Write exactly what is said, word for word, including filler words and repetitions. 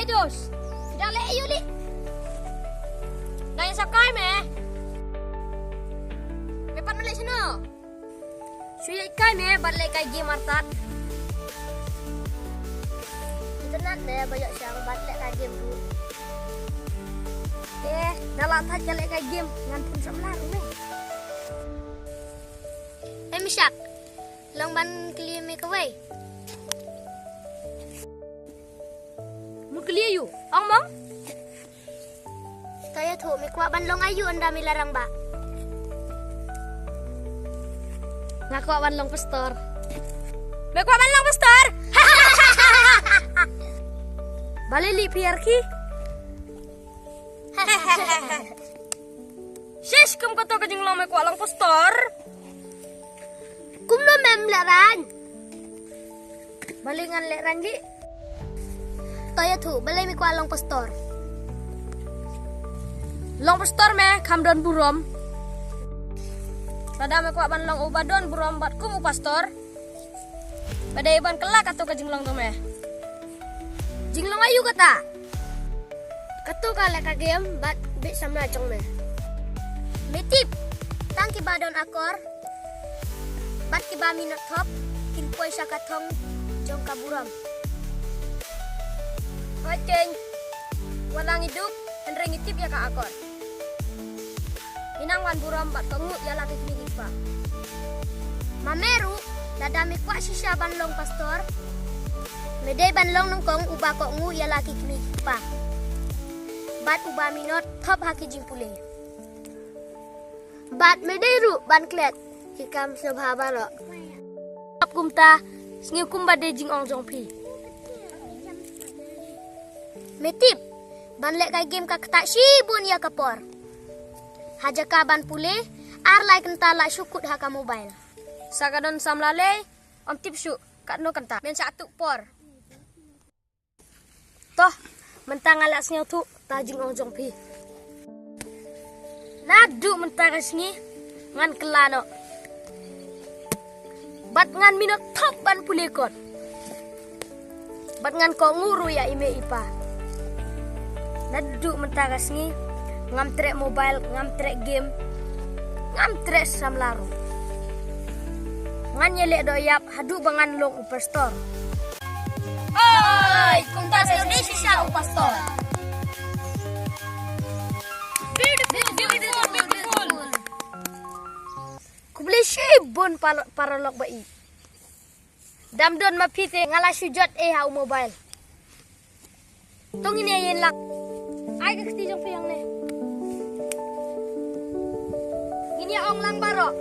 Josh, da leh ïu li. Dang ïa sa kai me. Me pat me leh shano? Shu ïa kai me bad leh kai game artat. Internet me ba ïoh shang bad leh kai game ruh. Eh, da la thait ka leh kai game ngan pun samla ruh me. Em shak. Long ban kylli me kawei. Mut kylli aïu? Ong mong? Ka ïathuh me kwah ban long aïu ynda me la rangbah? Nga kwah ban long pastor. Me kwah ban long pastor? Balei leh phi ïarkhie? Shish, kum kato ka jinglong me kwah long pastor. Kumno mem lehraiñ? Balei ngan lehraiñ li? To ïathuh, balei me kwah long pastor? Long pastor me kham don burom. Lada me kwah ban long uba don burom bad kum u pastor, ba dei ban kylla kato ka jinglong jong me. Jinglong aïu kata? Kato ka leh ka game bad bit samla jong me. Me tip, tang kiba don akor bad kiba minot thop kin poi sha ka thong jong ka burom. Hoi keiñ, wat la ngi duk, hynrei ngi tip ïa ka akor. Ngi nang wan burom bad kohnguh ïa la ki kmie ki kpa. Ma me ruh, lada me kwah shisha ban long pastor, me dei ban long nyngkong uba kohnguh ïa la ki kmie ki kpa bad uba minot thop ha ki jingpule. Bad me dei ruh ban klet ki kam sngewbha baroh. Ap kumta, sngew kumba dei jingong jong phi. Me tip, ban leh kai game ka ktah shibun ïa ka por. Ha jaka ban pule, ar lai kynta la shu kut ha ka mobile. Sa ka don samla lei, ym tip shuh katno kynta. Men sa tuh por. To, mynta nga la sngewthuh ta jingong jong phi. Naduh mynta ka sngi ngan kylla noh. Bad ngan minot thop ban pule kot. Bad ngan kohnguh ruh ïa i mei i pa. Naduh mynta ka sngi ngam treh mobile, ngam treh game, ngam treh samla ruh. Ngan ïaleh doh ïap haduh ba ngan long u pastor. Oi, kumta sngewdei shisha u pastor. Beautiful, beautiful, beautiful. Khublei shibun pal-, paralok ba ïeit. Dam don ma phi te nga la shu jot eh ha u mobile. To ngin ïa ïeng lang. Ai ka kti jong phi hangne. Ngin ïa ong lang baroh.